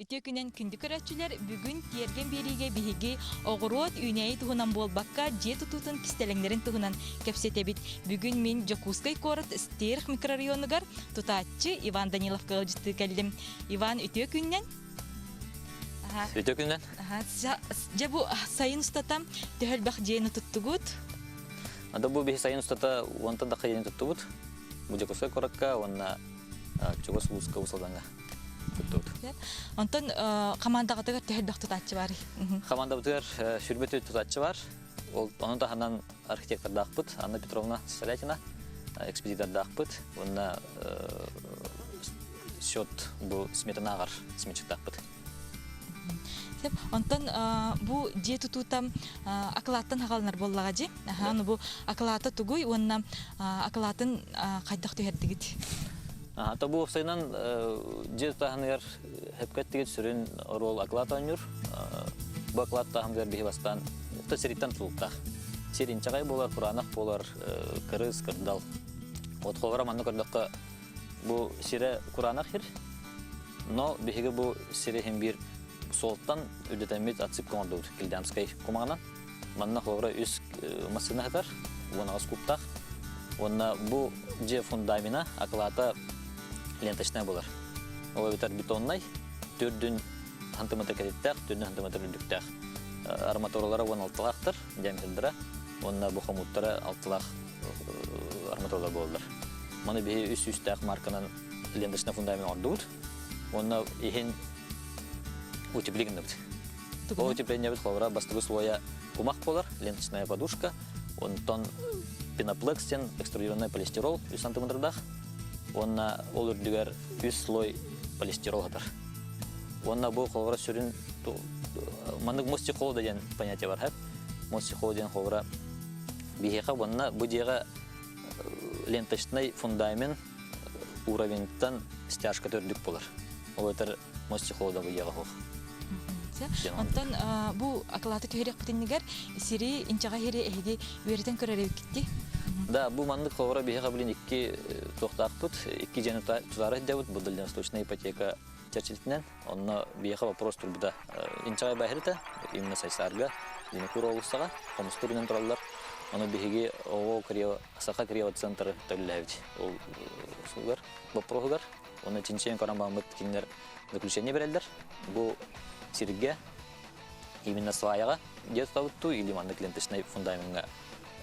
Үтүө күнэн күндү көрөөччүлэр, бүгүн Тиэргэн биэриигэ биһиги оҕуруот үүнээйи туһунан буолбакка, дьиэ тутуутун кистэлэҥнэрин туһунан кэпсэтэбит. Бүгүн мин Дьокуускай куорат Стерх микрорайонугар тутааччы Иван Даниловка ыалдьыттыы кэллим. Иван, үтүө күннэн! Үтүө күннэн! Дьэ бу сайын устата төһө элбэх дьиэни туттугут? Ада бу биһи сайын устата уонтан тахса дьиэни туттубут. Бу Дьокуускай куоракка уонна чугас улууска Усалдаҥҥа туттубут. Онтон хамаандаҕытыгар төһө элбэх тутааччы баарый? Хамаандабытыгар сүүрбэ төрт тутааччы бар. Ол ону таһынан архитектордаахпыт Анна Петровна Солятина, экспедитордаахпыт уонна счет бу сметанааҕар сметчиктаахпыт. Онтон бу дьиэ тутуута акылааттан хаҕаланар буоллаҕа дии. Аха, бу акылаата тугуй уонна акылаатын хайдах түһэрдигит? То бу уопсайынан дьиэ тутааһыныгар хөпкө сүрүн оруол акылаат оонньуур. Бу акылаат тутааһыныгар биһи бастаан сириттэн тутулуктаах. Сир инчэҕэй буолар, кураанах буолар, кырыс, кырдал. Вот холобура манна көрдөххө бу сирэ кураанах сир, но биһиги бу сири иһин биир суолтан үрдэтэммит отсыпка оҥордубут Кильдамскай кумаҕынан. Манна холобура үс массыына сытар, 18 кубтаах. Уонна бу дьиэ фундамена, акылаата ленточная буолар. Ол эбэтэр бетоннай, төрдүн сантиметр кэтиттээх, төрдүн сантиметр үрдүктээх. Арматуралара 16-лаахтар, диаметрдара, уонна бу хомууттара алталаах арматуралар буолаллар. Маны биһи үс сүүстээх марканан ленточный фундамент оҥордубут. Уонна иһин утеплик гынныбыт. Ол утеплениебит холобура бастакы слоя кумах буолар, ленточная подушка, онтон пеноплекс диэн экструдированный полистирол үс сантиметрдаах, уонна ол үрдүгэр үс слой полистирол сытар. Уонна бу холобура сүрүн маннык мостихолода диэн понятие бар хэп. Мостихол диэн холобура биһиэхэ уонна бу дьиэҕэ ленточный фундамент уровеньтан стяжка төрдүк болар. Ол этэр мостихолода бу дьиэҕэ суох. Онтон бу акылааты түһэриэхпитиннигэр сири инчэҕэ иһири эһиги үөрэтэн көрөр эбиккитти. Да, бу маннык холобура биһиэхэ билин икки туохтаахпыт, икки дьиэни тутаары сылдьабыт, бу дальневосточная ипотека чэрчитинэн. Онно биһиэхэ вопрос турбута. Инчэҕэй баһырыта, именно Сайсаарга, Винокур уулуссаҕа, хомустур үнэн тураллар. Ону биһиги оҕо крио, Саха криоцентры төллөөбүт ол сугар, боппуруоһугар. Оны чинчийэн көрөн бааммыт кинилэр заключение берэллэр. Бу сиргэ именно сваяҕа дьиэ тутабыт или маннык ленточнай фундамеҥҥа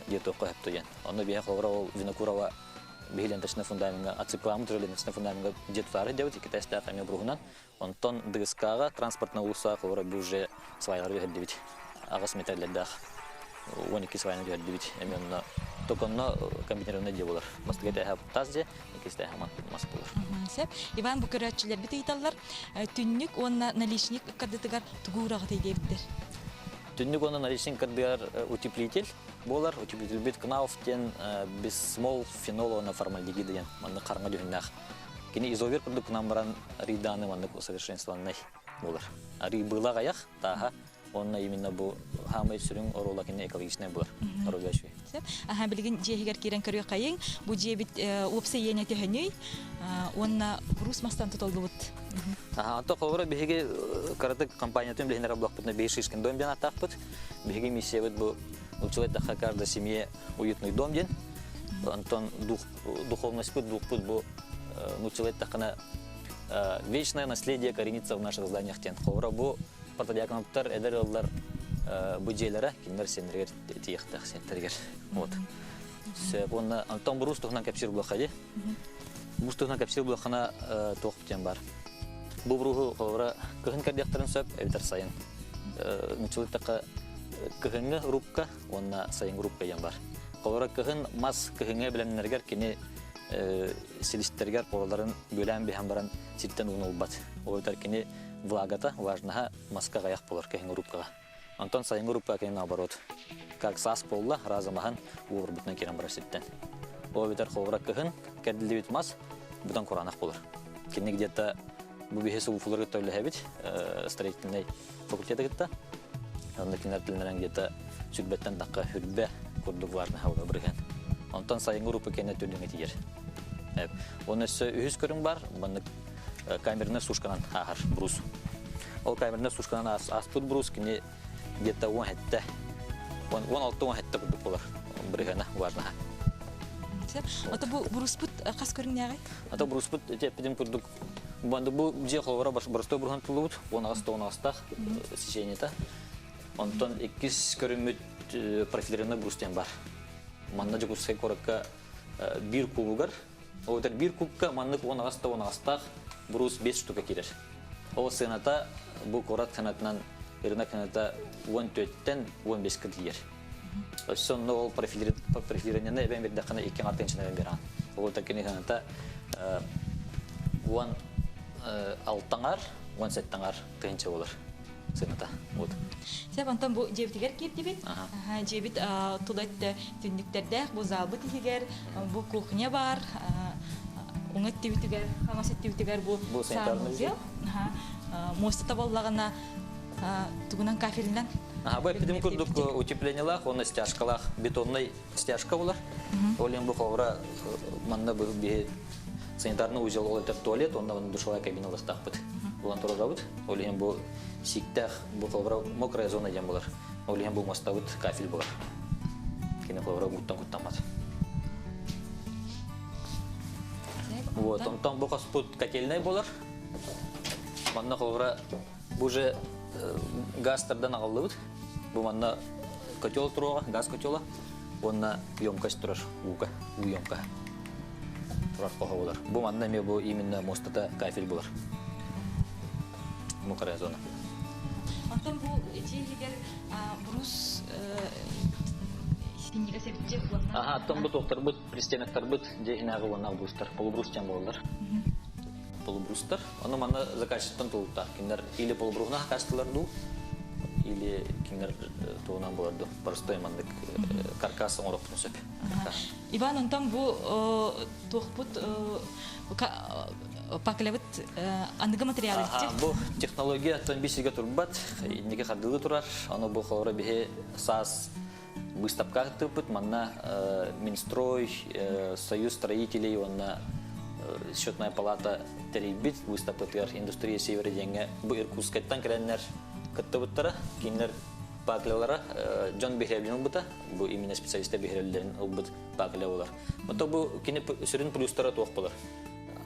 дьиэ туохха сөптө диэн. Онно биһиэхэ холобура ол Винокурова биһи ленточнай фундамеҥҥа отсыпкаламмыт уже ленточнай фундамеҥҥа дьиэ тутаары сылдьабыт икки этээстээх эмиэ бруһунан. Онтон Дыгыскааҕа транспортнай уулуссаҕа холобура бу уже сваялары түһэрдибит. Аҕыс метрлэрдээх 12 сваяны түһэрдибит. Эмиэ онно только онно комбинированный дьиэ буолар. Бастакы этээһэ таас дьиэ, иккис этээһэ мас буолар. Сөп. Иван, бу көрөөччүлэрбит ыйыталлар, түннүк уонна наличник ыккардытыгар тугу уураҕытый диэбиттэр. Түннүк уонна наличник ыккардыгар утеплитель буолар. Утеплительбит Кнауф диэн бисмол фенол уонна формальдегид диэн маннык хараҥа дьүһүннээх. Кини изовер курдук гынан баран арыйдааны маннык усовершенствованнай буолар. Арый быылаах айах, тааһа уонна именно бу хаамай сүрүн оруола кини экологичнай буолар. Оруола үчүгэй. Сөп. Аха, билигин дьиэһигэр киирэн көрүөххэйиҥ. Бу дьиэбит уопсай иэнэ төһөнүй уонна брус мастан тутуллубут. Аха, онто холобура биһиги кыратык компаниятын билиһиннэрэр буоллахпытына биһиги Шишкин дом диэн ааттаахпыт. Биһиги миссиябыт бу лучше эттэххэ каждой семье уютный дом диэн. Онтон дух, духовностьпыт, духпут бу нууччалыы эттэххинэ вечное наследие коренится в наших зданиях диэн. Холобура бу протодиаконовтар эдэр ыаллар бу дьиэлэрэ кинилэр сиэннэригэр тиийиэхтээх сиэннэригэр. Вот. Сөп. Уонна Антон Брус туһунан кэпсиир буоллахха дии. Брус туһунан кэпсиир буоллаххына туох диэн бар. Бу бруһу холобура кыһын кэрдиэхтэрин сөп эбэтэр сайын. Нууччалыы эттэххэ кыһыҥҥы рубка уонна сайыҥҥы рубка диэн бар. Холобура кыһын мас кыһыҥҥы бэлэмнэригэр кини силистэригэр пораларын бүөлээн биһэн баран сиртэн ууну ылбат. Ол эбэтэр кини влагата, влажноһа маска аҕыйах буолар кыһыҥҥы рубкаҕа. Онтон сайыҥҥы рубка кини наоборот. Как саас буолла, разом аһан уурбутунан киирэн барар сиртэн. Ол эбэтэр холобура кыһын кэрдиллибит мас бутан кураанах буолар. Кини где-то бу биһи субуфулары кытта үлэһэбит, строительнай факультеты кытта. Онно кинилэр тилинэрэн где-то сүрбэттэн тахха хүрбэ курдук влажноһа буолар бырыһыан. Онтон сайыҥҥы рупа кэннэ түрдүҥҥэ тиийэр. Уонна өссө үһүс көрүҥ бар, маннык камерная сушканан ааһар брус. Ол камерная сушканан ааспыт брус кини где-то 17, 16-17 курдук болар бырыһыана важнаха. Ото бу бруспут хас көрүҥнээҕий? Ото бруспут эппитим курдук бу дьиэ холобура боростой бруһан туллубут 18 тоҕус сечениета. Онтон иккис көрүммүт профилированный брус диэн бар. Манна Дьокуускай куоракка биир кубугар, ол эбэтэр биир кубка маннык 18 да 18-таах брус 5 штука киирэр. Ол сыаната бу куорат сыанатынан рынок сыаната 14-тэн 15-ка тиийэр. Өссө онно ол профилированиены эбэн биэрдэххинэ икки аҥар тыһыынчаны эбэн биэрэҕин. Ол эбэтэр кини сыаната 16 аҥар, 17 аҥар тыһыынча буолар сыаната. Вот. Сөп, онтон бу дьиэбитигэр киирдибит. Дьиэбит тула өттө түннүктэрдээх, бу залбыт иһигэр бу кухня бар, уҥа өттүбүтүгэр, хаҥас өттүбүтүгэр бу санузел. Муоста табыллаҕына тугунан кафелинэн Бу эппитим курдук утеплениелаах уонна стяжкалаах бетоннай стяжка булар. Ол иһин бу холобура манна биһи санитарный узел ол этэр туалет, онно душевая кабина ылыахтаахпыт. Булан турарабыт. Ол иһин бу сииктээх бу холобура мокрая зона диэн булар. Ол иһин бу мостабыт кафель булар. Кини холобура ууттан куттаммат. Вот, онтон бу хоспут котельнай болар. Манна холобура бу уже газтардан аҕаллыбыт. Бу манна котел туруоҕа, газ котела. Уонна емкость турар ууга, уу емкоһа турар хоһо булар. Бу манна эмиэ бу именно муостата кафель булар. Мокрая зона. Онтон бу ити иһигэр брус синньигэс эбитчи уонна Аха, оттон бу туохтарбыт, пристеноктарбыт дьиэ иһинээҕи уонна брустар, полубрус диэн буолаллар. Полубрустар. Ону манна заказчиттан тулуктаах. Кинилэр или полубруһуна хакастылар дуу, или кинилэр тугунан буолар дуу. Простой маннык каркас оҥоруохпутун сөп. Иван, онтон бу туохпут паклябыт аныгы материал Бу технология оттон бисигэ турбат, инники хардылы турар. Ону бу холобура биһи саас выставка тыппыт манна Минстрой, Союз строителей уонна счетная палата тэрийбит выставкатыгар индустрия севера диэҥҥэ бу Иркутскайтан кэлэннэр кыттыбыттара. Кинилэр паклялара дьон биһирэбилин ылбыта. Бу именно специалистар биһирэбиллэрин ылбыт пакля болар. Ото бу кини сүрүн плюстара туох болар?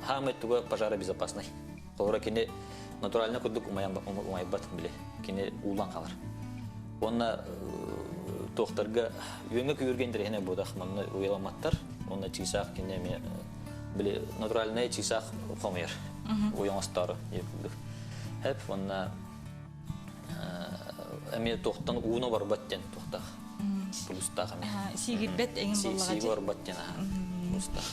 Хаамай туга пожаробезопасный. Холобура кини натурально курдук умайбат били. Кини уулан хаалар. Уонна туохтарга үөҥҥэ күйүргэ интэриэһинэй буодах манна уйаламматтар. Уонна чыысаах кини эмиэ били натуральнай чыысаах хомуйар. Уйоҥостоору курдук. Хэп уонна эмиэ туохтан ууну барбат диэн туохтаах. Плюстаах эмиэ. Сиигирбэт эҥин буоллаҕа. Сииги барбат диэн плюстаах.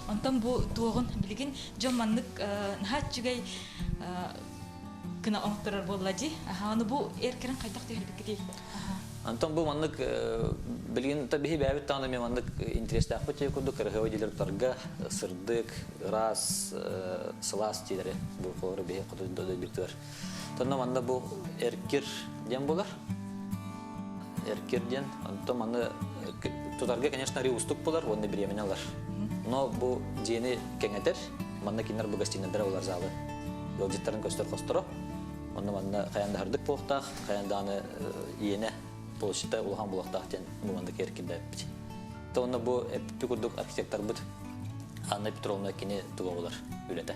Онтон бу туоҕун билигин дьон маннык наһаа үчүгэй гына оҥотторор буолла дии. Аны бу эркэрин хайдах түһэрбиккитий? Антон бу маннык билигин биһи бэйэбит даҕаны эмиэ маннык интэриэстээхпит дии курдук кырыһыабай диилэр тутарга сырдык, ыраас, сылаас диилэри бу холобура биһи хоту дойдубутугар. Тонно манна бу эркир диэн буолар. Эркир диэн. Онтон маны тутарга, конечно, уустук буолар уонна бириэмэни ылар. Но бу дьиэни кэҥэтэр, манна кинилэр бу гостиныйдара булар залы. Ыалдьыттарын көстөр хосторо. Онно манна хайан да хардык буолуохтаах, хайан даҕаны иэнэ площадьта улахан буолуохтаах диэн бу маннык эркирдээппит. То онно бу эппит курдук архитекторбыт Анна Петровна кини туга болар үлэтэ.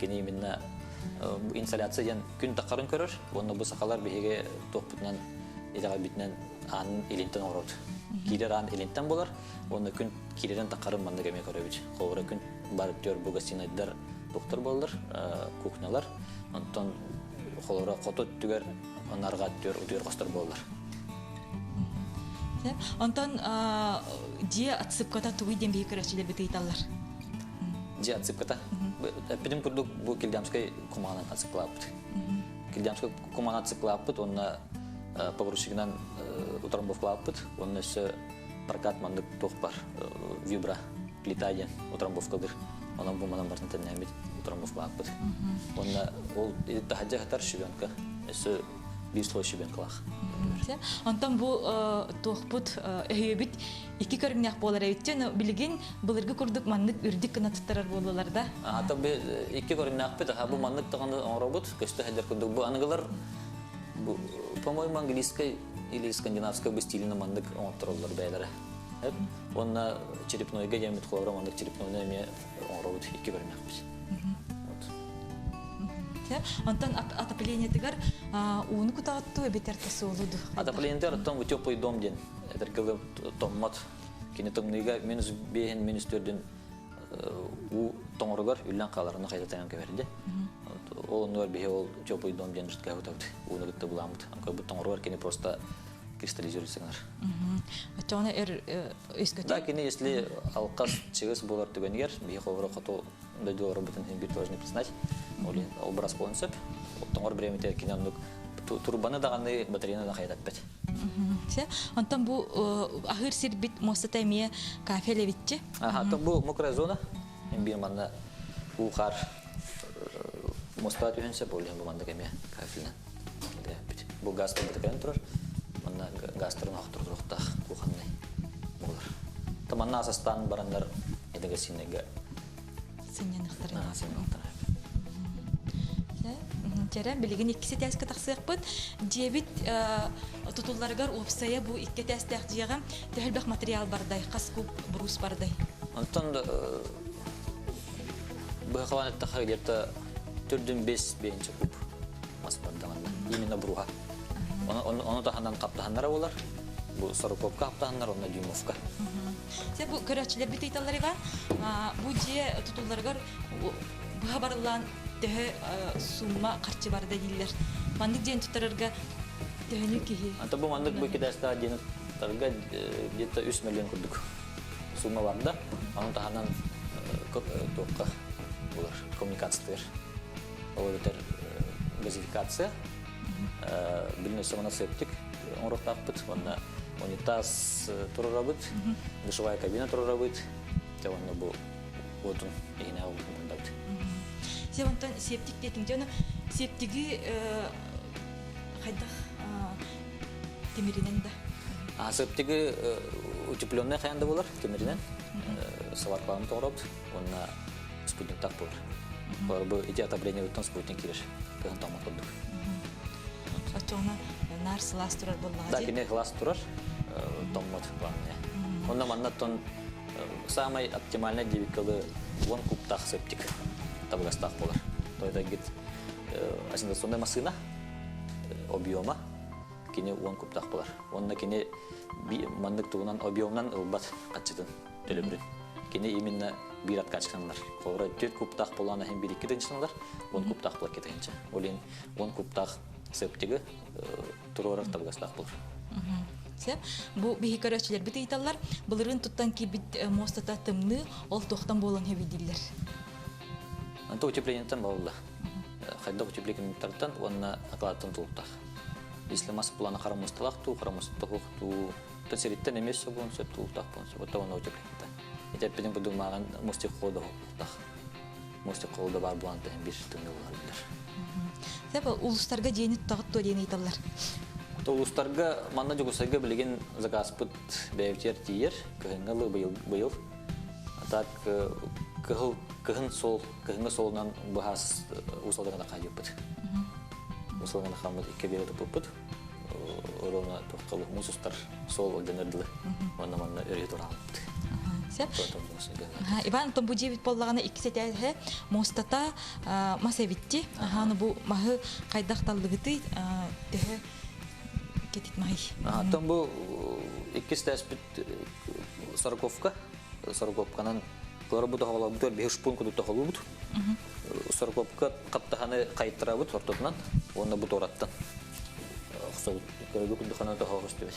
Кини именно инсоляция диэн күн таххарын көрөр, уонна бу сахалар биһиги туохпутунан итэҕэлбитинэн аанын илинтэн оҥоробут. Киирэр аан илинтэн болар, уонна күн киирэрин таххарын маннык эмиэ көрөбүт. Холобура күн бар түөр бу гостиныйдар туохтар буоллар, кухнялар, онтон холобура хоту өттүгэр арҕаа өттүгэр утуйар хостор буоллар. Онтон дьиэ отсыпката тугуй диэн биһи көрөөччүлэрбит ыйыталлар. Дьиэ отсыпката. Эппитим курдук бу Килдямскай кумаҕынан отсыпкалааппыт. Килдямскай кумаҕынан отсыпкалааппыт уонна погрузчигынан утрамбовкалааппыт уонна өссө прокат маннык туох бар вибра плита диэн утрамбовкалыыр. Онон бу манан бартын тэннээммит утрамбовкалааппыт. Уонна ол таһырдьа сытар щебенка. Өссө. Биир слой щебенкалаах. Онтон бу туохпут өһүөбүт икки көрүҥнээх буолар эбит. Билигин былыргы курдук маннык үрдүк гына туттарар буоллулар да. Ата бу икки көрүҥнээхпит. Аха бу маннык даҕаны оҥоробут. Көстө сылдьар курдук. Бу аныгылар бу, по-моему, английскай или скандинавскай бу стилинэ маннык оҥоттороллор бэйэлэрэ. Уонна черепнойга диэммит холобура маннык черепнойну эмиэ оҥоробут икки көрүҥнээхпит. Онтон отоплениетыгар ууну кутаҕыттуу эбэтэр тосуолу ду? Отоплениетыгар оттон теплый дом диэн этэргэ томмот. Кини тымныыга минус биэһин, минус төрдүн уу тоҥоругар үллэн хаалар, ону хайда таҥан кэбэрди. Ол оннугар биһи ол теплый дом диэн жидкоһы кутабыт, ууну кытта буламмыт. Бу тоҥоругар кини просто кристаллизируется гынар. Оччоҕуна өр өскөтө? Да, кини если алкас чыгыс буолар түгэнигэр, биһи холобура хоту дойдуларбытын иһин биир должны признать, ол брас буолан сөп. Тоҥор бириэмэтигэр кини оннук турбаны даҕаны батареяны да хайдаппат. Онтон бу аһыыр сирбит муостата эмиэ кафе левитчи. Аха, бу мокрая зона. Биир манна уу хаар муоста түһэн сөп, ол иһин бу маннык эмиэ кафелинэн. Бу газ турбата кэлэн турар. Манна газтарын охтор туруохтаах кухонный буолар. То манна асастаан бараннар эдэ гостиныйга сынньаныхтара. Сынньаныхтара. Чэрэ, билигин икки этээскэ тахсыахпыт. Дьиэбит тутулларыгар уопсайа бу икки этээстээх дьиэҕэ төһө элбэх материал бардай, хас куб брус бардай? Онтон быһахалаан эттэххэ где-то төрдүн бес бэйинчэ куб мас бардаҕанна. Именно бруха. Ону таһынан хаптаһаннара болар. Бу сороковка хаптаһаннар, онно дюймовка. Сэ бу көрөөччүлэрбит ыйталлар Иван, бу дьиэ тутулларыгар быһа барыллаан төһө сумма харчы барда дииллэр. Маннык дьиэн туттарарга төһөнү киһи? Anta бу маннык бу китайстаах дьиэни туттарга где-то 3 миллион курдук сумма барда. Ону таһынан туохха булар коммуникациятыгар. Ол эбэтэр газификация, билин өссө манна септик оҥоруохтаахпыт, уонна унитаз турарабыт, душевая кабина турарабыт, те уонна бу уотун иһинэ уотун курдабыт. Сен онтон септик диэтиҥ дьону септиги хайдах тимиринэн да? А септиги утепленный хайан да болар тимиринэн сваркаларын тоҕоробут уонна спутниктах болар. Олор бу ити отоплениебыттан спутник кирер. Кыһын тоҥмот курдук. Оччоҕуна наар сылаас турар буоллаҕа Да, кини сылаас турар, тоҥмот главное. Онно манна тон самай оптимальный диэбиккалы 10 кубтаах септик табыгастаах буолар. То это гит ассенизационная массыына объема кини 10 кубтаах буолар. Онно кини маннык тугунан объемнан ылбат хаччытын төлөбүрүн. Кини именно биир откачканалар. Холобура 4 кубтаах буолан иһин бир икки тыһыынчаналар, 10 кубтаах буолар тыһыынча. Ол иһин 10 кубтаах септиги туруорар табыгастаах буолар. Сөп. Бу биһи көрөөччүлэрбит ыйыталлар, былырыын туттан киирбит муостата тымныы, ол туохтан буолан хэбидиллэр? Онто утеплениеттан буолла. Хайдах утеплениеттартан уонна акылааттан тулуктаах. Если мас плана хара муосталаах туу, хара муосталаах туу, то сириттен эмиэ сөбүн сөп тулуктаах буолун сөп. Оттон онно утеплениета. Ити эппитин курдук мааҕын мустик холода тулуктаах. Мустик холода баар буолан тэһин биир тымныы буолар биллэр. Сөп, улуустарга дьиэни туттаҕыт дуо диэн ыйыталлар. Улуустарга манна Дьокуускайга билигин заказпыт бэйэбитигэр тиийэр. Кыһыҥҥы ылы быйыл быйыл. А так кыһыл кыһын суол кыһыҥҥы суолунан быһаас Уус Алдаҥҥа хаалбыппыт. Уус Алдаҥҥа хаалбыт икки биэрэ туппуппут. Ровно туохха муус устар суол ылдьанар дылы. Уонна манна өрүһү тураабыппыт. Сөп. Иван, онтон бу дьиэбит буоллаҕына иккис этээһэ муостата мас эбитти. Аха, бу маһы хайдах таллыгытый төһө кетит маһый? Оттон бу иккис этээспит сороковка. Сороковканан кылар бу тоһоҕолорбут биһи шпун кудук тоһолуубут. Сороковка хаптаһаны хайыттарабыт ортотунан уонна бу туораттан охсобут. Көрөгү курдухана тоһоҕо көстүбэт.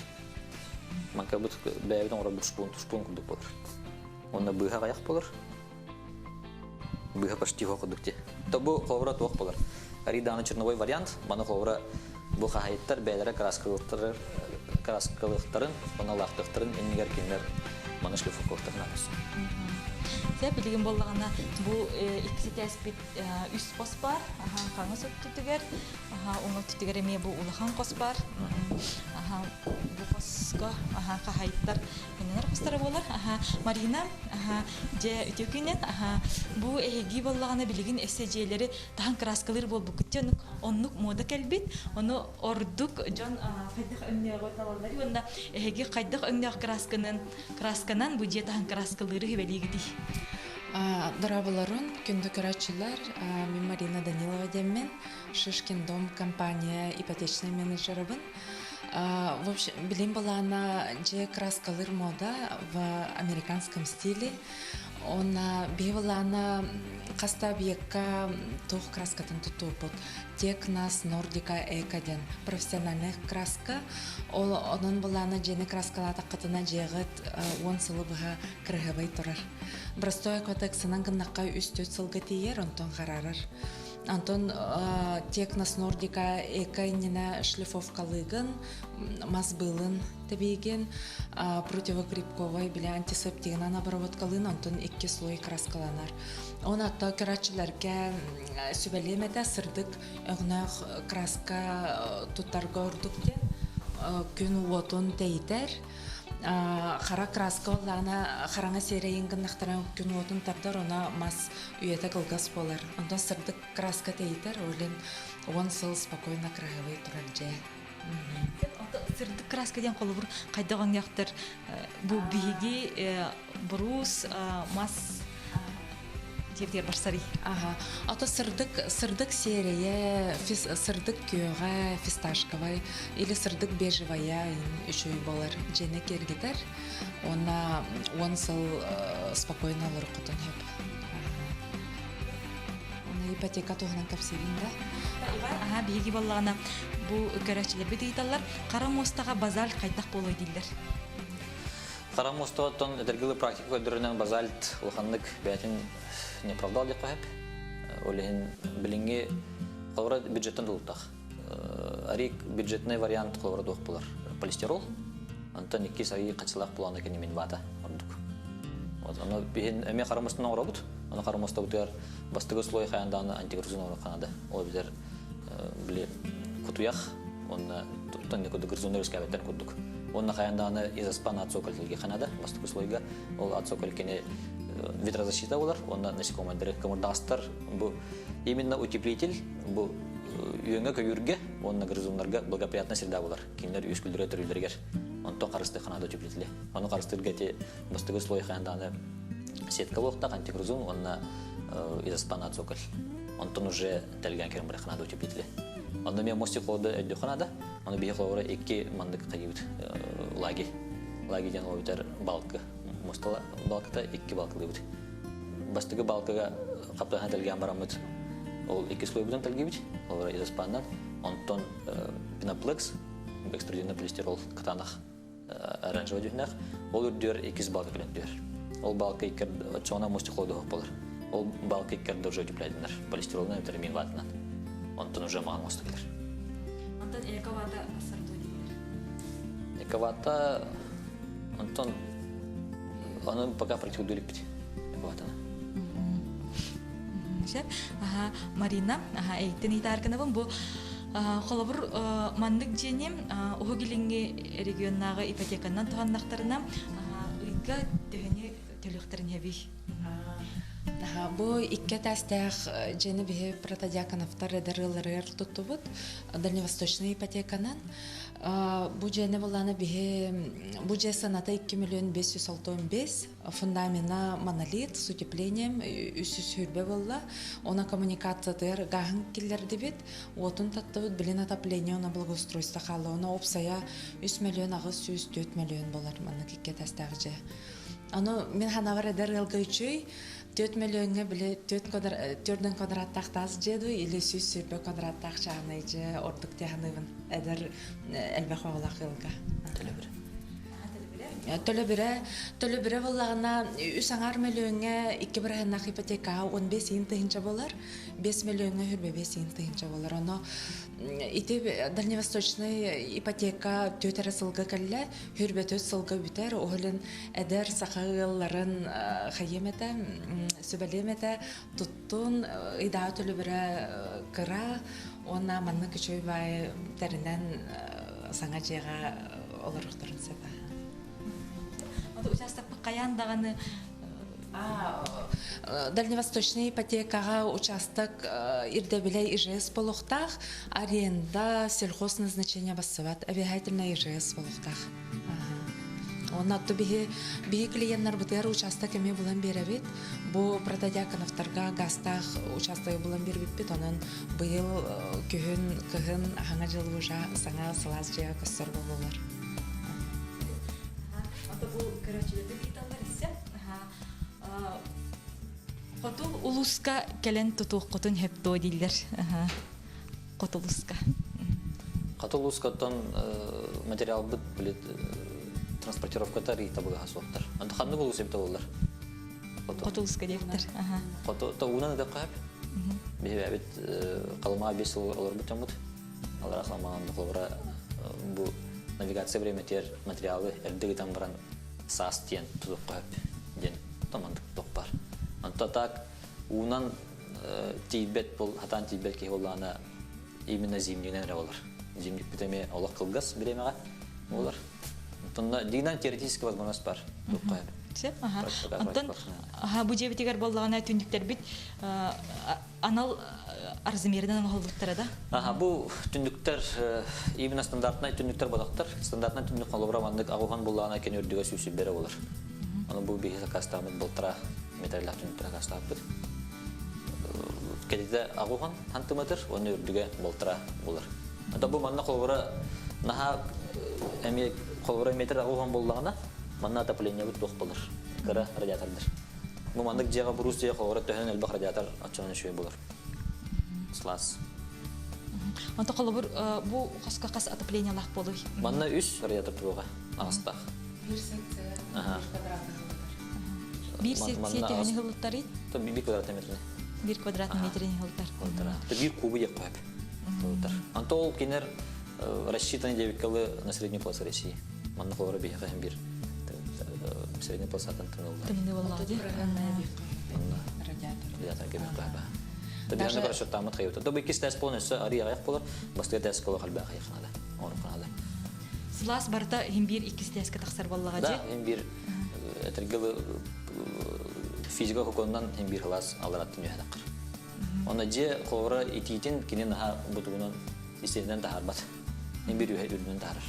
Манкабыт бэйэбит оҥоробут шпун, шпун курдук болар. Уонна быыһа аҕыйах болар. Быыһа почти суох курдук дии. То бу холобура туох болар. Арыйдааны черновой вариант, маны холобура бу хаһайыттар бэйэлэрэ краскалыахтарын, краскалыахтарын, уонна лаахтыахтарын иннигэр кинилэр маны шлифовкалыахтарын наада. Сэ билигин буоллаҕына бу иккис этээспит үс хос бар. Хаҥас өттүтүгэр, уҥа өттүтүгэр эмиэ бу улахан хос бар. Бу хоско хаһайыттар Кинилэр хостара буолар. Марина, дьэ үтүө күнүн. Бу эһиги буоллаҕына билигин өссө дьиэлэри таһан кырааскалыыр буолбуккут дьон оннук муода кэлбит. Ону ордук дьон хайдах өҥнөөҕү талаллар уонна эһиги хайдах өҥнөөх кыраасканан кыраасканан бу дьиэ таһан кырааскалыыры сүбэлиигитий? Дорооболорун, күндү көрөөччүлэр. Мин Марина Данилова диэммин. Шишкин дом компания ипотечнай менеджерабын. В общем, билим былаана дьиэ краскалыыр мода в американском стиле. Онна биһи былаана хаста объекка туох краскатын туттууппут. Технас, Нордика, Эко диэн профессиональная краска. Ол онон былаана дьиэни краскалаатаххытына дьиэҕит 10 сылы быһа кыраһыабай турар. Простой акватексынан гыннахха 3-4 сылга тиийэр, онтон хараарар. Антон Технос Нордика эко иннинэ шлифовкалыыгын, мас быылын тэбиигин, противогрибковай били антисептигынан обработкалыын, онтон икки слой краскаланар. Он атта көрөөччүлэргэ сүбэлиэм этэ сырдык өҥнөөх краска туттарга ордук диэн күн уотун тэйитэр хара краска буоллаҕына хараҥа сиэрэйин гыннахтарына күн уотун тардар оно мас үйэтэ кылгас буолар. Онтон сырдык краска тэйитэр, ол иһин 10 сыл спокойно красивый турар дьиэ. Сырдык краска диэн холобур хайдах өҥнөөхтөр бу биһиги буруус мас диэбитигэр барсарый? Ага. Ото сырдык сырдык серия, сырдык күөҕэ, фисташковай или сырдык бежевая үчүгэй болар дьиэни киэргэтэр. Уонна 10 сыл спокойно олороххутун сөп. Уонна ипотека туһунан кэпсиибин да. Иван, аха биһиги буоллаҕына бу көрөөччүлэрбит ыйыталлар, хара муостаҕа базальт хайдах буолуой дииллэр. Хара муостаҕаттан этэргилы практика көрдөрүнэн базальт улаханнык бэйэтин не оправдал диэххэ сөп. Ол иһин билиҥҥи холобура бюджеттан тутулуктаах. Арик бюджетный вариант холобура туох булар? Полистирол. Онтон иккис арий хачылаах булаана кини вата ордук. Вот, ону биһин эмиэ хара мустан оҥоробут. Ону хара мустабытыгар бастакы слой хайаан даҕаны антигрызун оҥорор ханада. Ол эбэтэр били кутуйах уонна тонне курдук грызуннар үскээбэттэр курдук. Уонна хайаан даҕаны изоспан ацоколь ханада бастакы слойга. Ол ацоколь кини ветрозащита болар, уонна насекомайдары кымырдаҕастар бу именно утеплитель бу үөҥҥэ көйүүргэ уонна грызуннарга благоприятная среда болар. Кинилэр үскүлдүрэ төрүүллэригэр. Онтон харысты ханада утеплители. Ону харыстырга эти бастакы слой хайаан даҕаны сетка буолуохтаах антигрызун уонна изоспан ацоколь. Онтон уже тэлгээн кэлэн барыахха наада утеплители. Онно мен мостик холода өйдүөххэ наада. Ону биһи холобура икки маннык хайыыбыт лаги. Лаги диэн ол бүтэр балкы. Мостала балкыта икки балкылыыбыт. Бастакы балкыга хаптаһан тэлгээн бараммыт ол икки слойбутун тэлгиибит. Олора изоспаннан. Онтон пеноплекс, экструдированный полистирол кытаанах оранжевый дьүһүннээх. Ол үрдүөр иккис балка кэлэн түһэр. Ол балка иккер оччоҕуна мустик холодоһук болар. Ол балка иккерде уже утеплядинар. Полистиролунан эбэтэр мин ватынан. Онтон уже маҕан муста кэлэр. Онтон эко-вата сордуу дииллэр. Эко-вата онтон аны пока практикалыы иликпит. Эко-ватаны. Сөп. Аха, Марина, аха, эйиттен ыйытааркынабын бу холобур маннык дьиэни Уһук Илиҥҥи регионнааҕы ипотеканан туһаннахтарына ыйга төһөнү төлүөхтэрин сөбүй? Бу икки этээстээх дьиэни биһи Протодьяконовтар эдэр ыалларыгар туттубут дальневосточнай ипотеканан. Бу дьиэни буллаана биһи бу дьиэ сыаната 2 миллион 565 Фундамена монолит с утеплением 320 буолла. Она коммуникациятыгар гааһын киллэрдибит. Уотун таттыбыт, билин отопление, она благоустройство хаалла. Она опсая 3 миллион 804 миллион болар маннык икки этээстээх дьиэ. Ону мин ханабар эдэр ыалга үчүй 4 миллионҥа били 4 4 квадраттаах таас дьиэ дуу или 120 квадраттаах чааһынай дьиэ ордук дии саныыбын эдэр элбэх оҕолоох ыалга. Төлөбүр. Төлөбүрэ, төлөбүрэ буоллаҕына үс аҥаар мөлүөҥҥэ икки бырыһыаннаах ипотекаҕа 15 иин тыһыынча буолар, 5 мөлүөҥҥэ 25 иин тыһыынча буолар. Ону Ити дальневосточный ипотека түөрт эрэ сылга кэллэ, хүрбөтүс сылга бүтэр. Оһолин эдэр саха ыалларын хайыам этэ, сүбэлиэм этэ, туттун, ыйдаа төлөбүрэ кыра, уонна маннык үчүгэй баайы тэринэн саҥа дьиэҕэ олоруохтарын сөп. Участокпыт хайаан даҕаны Дальневосточная ипотекаҕа участок ирдэбилэ ИЖС болохтаах, аренда сельхозназначение бассыбат, обязательно ИЖС болохтаах. Онно отту биһи биһи клиеннарбытыгар участок эмиэ булан биэрэбит. Бу Протодьяконовтарга газтаах участогы булан биэрбиппит. Онон быйыл күһүн, кыһын аһаҥа дьыл уже саҥа сылаас дьиэҕэ көстөр буоллулар. Ото бу көрөөччүлэргэ ыйыталлар иссе. Хоту улууска кэлэн тутуоххутун сөптөө дииллэр. Хоту улууска. Хоту улуускаттан материалбыт билет транспортировката рыйта суохтар. Онто ханнык улуус эбитэ буоллар? Хоту улууска диэбиттэр. Хоту уунан ыдах хөп. Биһибэбит Халымаа 5 сыл олорбут дьоммут. Алара Халымаан холобура бу навигация времятигэр материалы эрдэ ыытан баран саас диэн тутуохха сөп диэн томандык туох бар. Онто так уунан тиийбэт бол хатаан тиийбэт киһи буоллаҕына именно зимнигинэн эрэ болар. Зимникпит эмиэ олох кылгас бириэмэҕэ болар. Онтон дигинэн теоретически возможность бар туохха сөп. Сөп, аха. Онтон аха бу дьиэбитигэр буоллаҕына түннүктэрбит анал размеринэн оҥоһуллубуттара да? Аха, бу түннүктэр именно стандартнай түннүктэр бодохтор. Стандартнай түннүк холобура маннык аҕуһан буллаҕына кини үрдүгэ сүүсүббэрэ болар. Аны бу биһи сакаастаабыт балтара металлаах түннүктэр сакаастаабыт. Кэлитэ аҕуһан сантиметр, уонна үрдүгэ балтара болар. Ата бу манна холобура наһаа эмиэ холобура метр аҕуһан буллаҕына манна отоплениебыт туох болар. Кыра радиатордар. Бу маннык дьиэҕэ буруус дьиэ холобура төһөнөн элбэх радиатор оччонон үчүгэй булар. Сылаас. Онто холобур бу хоско хас отоплениелаах буолуй? Манна үс радиатор туруоҕа аҕыстаах. Биир секция Аха. биир квадратный ылытар. Биир секция төһөнү ылыттарый? Биир квадратный метрини. Биир квадратный метрини ылытар. Биир кубы диэххэ сөп. Ылытар. Онто ол кинер рассчитаны диэбиккалы на среднюю полосу России. Манна холобура биһиэхэ биир средняя полосатан тымныллар. Тымныы буоллаҕа дии. Радиатор. Радиатор кэмэ кыһаба. Табиһаны расчеттаамат хайыта. Тобу иккис тәс болон өссө арый аҕыйах болар, бастыга тәс коло халбаа хайыхнада. Оҥороххунада. Сылаас барыта иһин биир иккис тээскэ тахсар буоллаҕа дии. Да, иһин биир этэргэл физика хоконунан иһин биир хылаас алараттын үһэнэккэр. Онно дьиэ холобура итиитин кини наһаа бутугунан истиэнинэн таһаарбат. Биир үһэ үрдүнэн таһаарар.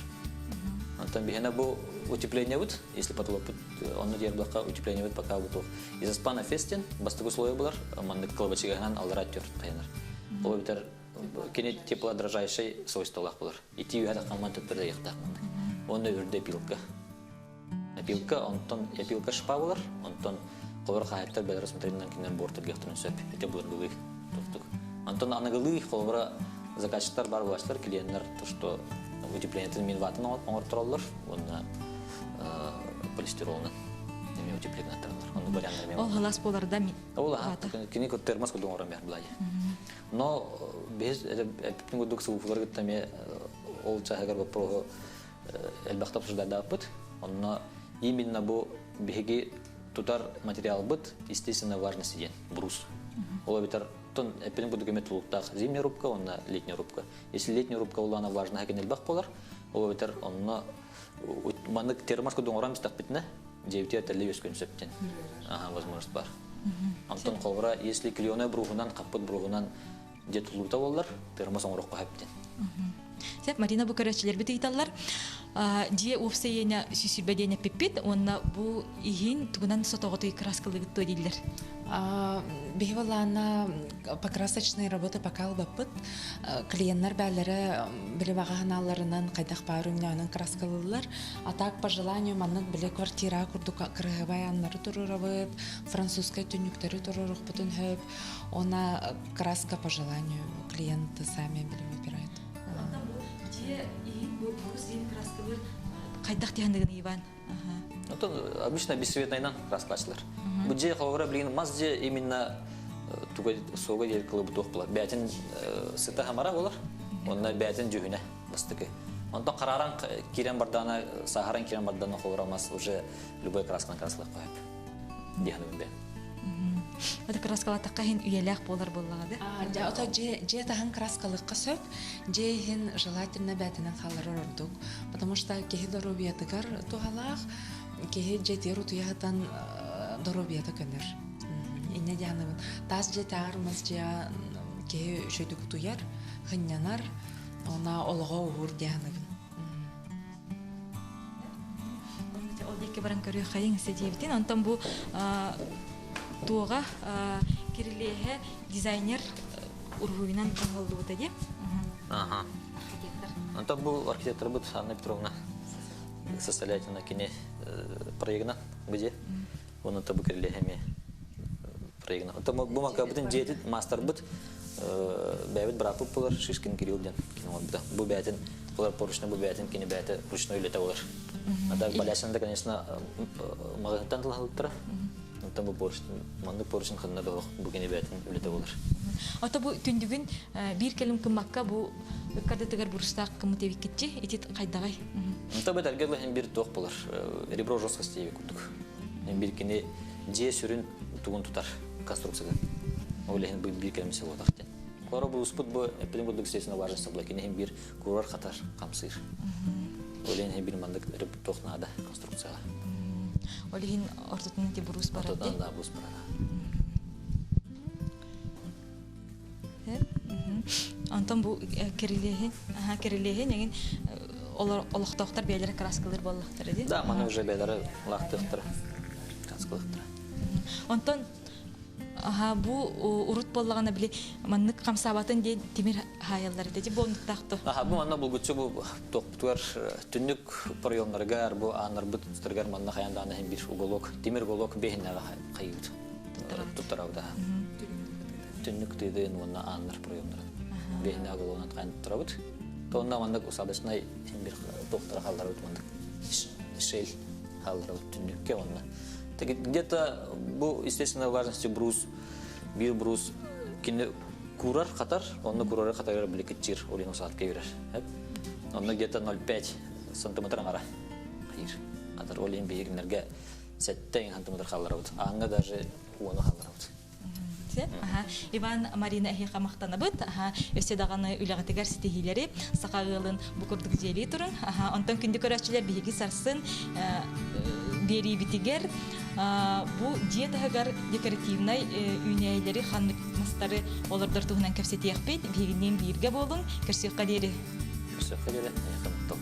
Онтон биһиэнэ бу утеплениебыт, если потолокпут онно диэр булахха утеплениебыт пока бутуох. Изоспана фестин бастакы условие булар, маннык кылабачыгаһынан аллара түр хайанар. Ол битер кини теплодрожайший свойстволаах булар. Ити үһэ таххамман төттөр дайыахтаах маннык. Онно үрдэ пилка. Опилка, онтон опилка шпа болар, онтон холор хаһыаттар бэлэр смотреннан кинилэр буортаргыахтарын сөп. Ити былыргылыы тохтук. Онтон аныгылыы холобура заказчиктар бар булаачтар, клиенттар то, что утеплениетин мин ватын оҥортороллор уонна полистиролунан эми утеплениеттараллар. Онну варианттар мен. Ол халас боларда ми. Ол кини термос курдук оҥорон бэр былай. Но биһиз эппин курдук сылуфулар кытта эмиэ ол чаһыгар вопроһу элбэхтэ обсуждайдаабыт. Онно именно бу биһиги тутар материалбыт естественной влажности диэн брус. Ол эбэтэр тон эппинин курдук эмэ тулуктаах зимняя рубка уонна летняя рубка. Если летняя рубка улаана влажная кэн элбэх буолар, ол эбэтэр онно маннык термос курдук оҥорон истэхпитинэ дьиэбитигэр тэллэй үөскүөн сөп диэн. Ага, возможность бар. Онтон холобура, если клееная бруһунан, хаппыт бруһунан дьэ тулуута буоллар, термос оҥоруохха сөп диэн. Сөп, Марина бу көрөөччүлэрбит ыйыталлар. Дьиэ уопсайыана сүүсүрбэ диэн эппиппит уонна бу иһин тугунан сотоҕотуй краскалыгыт дуо дииллэр. Биһи былаана покрасочные работы пока ылбаппыт. Клиеннар бээлэрэ били баҕа санааларынан хайдах баар өҥнөөнөн краскалыыллар. А так по желанию маннык били квартира курдук кырыһыбай аннары туруорабыт, французскай түннүктэри туруорукпутун хөп. Она краска по желанию клиенты сами били выбирают. Дьиэ иһин бу иһин краскалыыр хайдах тиһандыгын Иван? Отон обычно бесцветныйынан краскалаачылар. Бу дьиэ холобура билигин мас дьиэ именно туга суога диэри кылыбы туох буолар. Бээтин сыта хамара болар. Онно бэйэтин дьүһүнэ бастакы. Онтон харааран киирэн бардаана, сааһаран киирэн бардаана холоро мас уже любой красканан краскалах қойып. Диһаныбын бэйэм. Это краскалатаққа хин үйэлээх буолар буоллаҕа да? Дьэ, ото дьиэ таһын краскалыкка сөп, дьиэ иһин желательно бээтинэн хаалларар ордук. Потому что киһи доруобуйатыгар туһалаах, киһи дьиэтигэр утуйаһытан доруобуйата көнөр. Инньэ дианыбын. Таас дьиэтээҕэр мас дьиэ киһи үчүгүйдүк утуйар, хынньанар, она олоҕо уһуур дианыбын. Ол диэки баран көрүөххэйиҥ диэбитин. Онтон бу туоҕа кирилиэһэ дизайнер уруһуйунан оҥоһуллубута дии. Аха. Архитектор. Онтон бу архитекторбыт Анна Петровна составлятина кини проегынан где Оны табы кирилиэһэ эмиэ проегынан. Онтон бу макабытын дьиэтин маастарбыт бэйэбит бырааппыт буолар Шишкин Кирилл диэн кини оҥорбута. Бу бэйэтин булар поручной бу бэйэтин кини бэйэтэ ручной үлэтэ болар. А так балясында, конечно, маҕаһыттан тылаһылыттара. Онтон бу поручень, маннык поручень ханна да бу кини бэйэтин үлэтэ болар. Ото бу түндүгүн биир кэлим кыммакка бу ыккардытыгар бурустаах кыммыт эбиккитчи ити хайдаҕай? Онто бу эргэ лэһин бир туох болар. Ребро жесткости курдук. Бир кини дьиэ сүрүн тугун тутар конструкцияда. Ол иһин бу биир кэлимсэ буолар диэн. Холоро булуспут бу эппитин курдук естественно важность була кини иһин биир курар хатар хамсыыр. Ол иһин бир маннык туох наада конструкцияҕа. Ол иһин ортотунан ити буруус барар Ортотунан да буруус барар. Онтон бу кирилиэһин, кирилиэһин эҥин олохтоохтор бэйэлэрэ краскалыыр буоллахтара дии. Да, маны уже бэйэлэрэ лаахтыахтара, краскалыахтара. Онтон аха бу урут буоллаҕына били маннык хамсаабатын диэн тимир хаайаллар этэ дии бу оннуктаах то. Аха бу манна булгуччу бу туохпутугар түннүк проемнарыгар бу ааннарбыт тутарыгар манна хайаан даҕаны иһин биир уголок тимир уголок биэһиннэҕэ хайыыбыт. Туттарабыт аха. Түннүк тыытын уонна ааннар проемнарын биэһиннээх угологунан хайан туттарабыт. Тонна маннык усадочнай бир туохтара хаалларабыт маннык шель хаалларабыт түннүккэ уонна где-то бу естественной влажности брус биир брус кини курар хатар онно курары хатарыгар били кыччыыр олин усаатка юрэр онно где-то 0,5 сантиметр аҥара хайыр хатар ол иһин биһигиннэргэ сэттэ сантиметр хаалларабыт ааҥҥа даже уону хаалларабыт Иван Марина эһиэхэ махтанабыт. Өссө даҕаны үлэҕитигэр ситиһиилэри саха ыалын бу курдук дьиэлии турун. Онтон күндү көрөөччүлэр биһиги сарсын биэриибитигэр бу дьиэ таһыгар декоративнай үүнээйилэри ханнык мастары олордор туһунан кэпсэтиэхпит. Биһигинниин бииргэ буолуҥ. Көрсүөххэ диэри. Көрсүөххэ диэри. Эһиэхэ махтал.